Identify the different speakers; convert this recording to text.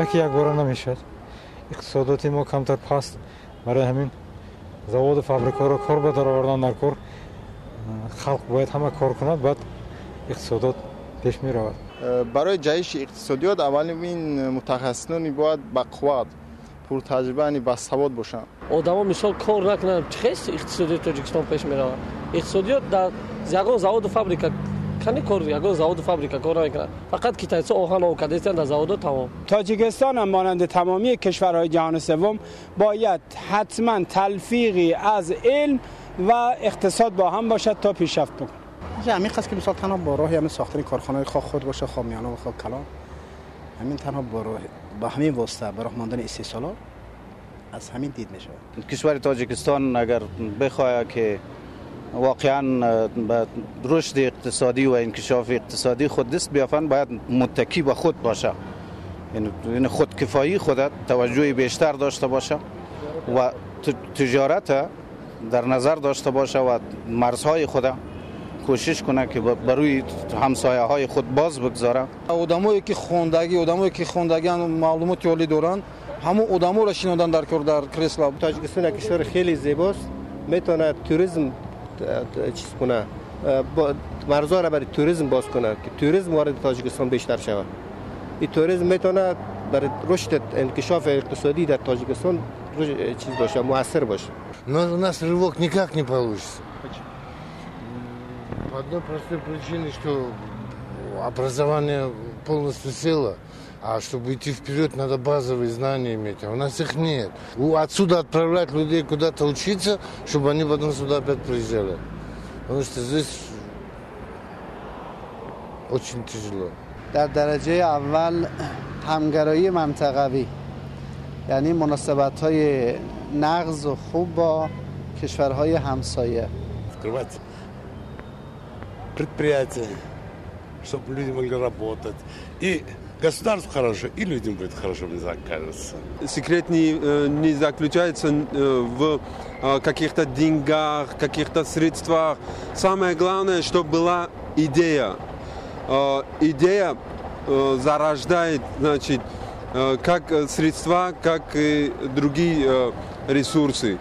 Speaker 1: Яке якбора намешавад. Иқтисодоти мо камтар паст, барои ҳамин заводу фабрикаҳоро кор ба даровардан дар кор, халқ бояд ҳама кор кунад, баъд иқтисодот пеш меравад.
Speaker 2: Барои ҷаҳиши иқтисодиёт аввалин мутахассисони бояд ба қувват, пуртаҷриба, яъне басавод бошанд.
Speaker 3: Одамо мисол кор накунанд, чӣ хел иқтисодиёти Тоҷикистон пеш меравад? Иқтисодиёт дар ягон заводу фабрика кани кор, ягон заводу фабрика кор намекунад. Фақат китайцо оҳан об кардастанд дар заводо, тамом.
Speaker 4: تاجیکستان هم مانند تمامی کشورهای جهان سوم باید حتما تلفیقی از علم و اقتصاد با هم باشد تا پیشرفت بکنه.
Speaker 5: همین قصد که مثال تنها با راه همین ساختن کارخانه خواه خود باشه، خواه میانه و خواه کلان، همین تنها با راه با همین واسطه براه ماندن استحصالات از همین دید می شود.
Speaker 6: کشور تاجیکستان اگر بخواهد که واقعا به رشد اقتصادی و انکشاف اقتصادی خود دست بیافن، باید متکی به خود باشه، یعنی خودکفایی خود توجه بیشتر داشته باشه و تجارت در نظر داشته باشه و مرزهای خود کوشش کنه که بروی همسایه های خود باز بگذاره.
Speaker 7: одамое ки хондагӣ, одамое ки хондагиан, маълумоти олӣ доранд, ҳамон одаморо шинондан дар кор, дар кресла.
Speaker 8: Тоҷикистон як кишвари хеле зебост, метавонад туризм чиз кунад, марзҳоро барои туризм боз кунад, ки туризм ворид тоҷикистон бештар шавад. این توریسم میتونه برای رشد انکشاف اقتصادی در تاجیکستان چیز باشه، موثر باشه.
Speaker 9: Но у нас рывок никак не получится. Почему? По одной простой причине, что образование полностью село, а чтобы идти вперед, надо базовые знания иметь, а у нас их нет. Отсюда отправлять людей куда-то учиться, чтобы они потом сюда опять приезжали. Потому что здесь очень тяжело.
Speaker 10: در درجه اول همگرایی منطقوی، یعنی مناسبت های نغز و خوب با کشورهای همسایه.
Speaker 11: Открывать предприятия, чтобы люди могли работать. И государству хорошо, и людям будет хорошо, мне так кажется.
Speaker 12: Секрет не заключается в каких-то деньгах, каких-то средствах. Самое главное, чтобы была идея. Идея зарождает, значит, как средства, как и другие ресурсы.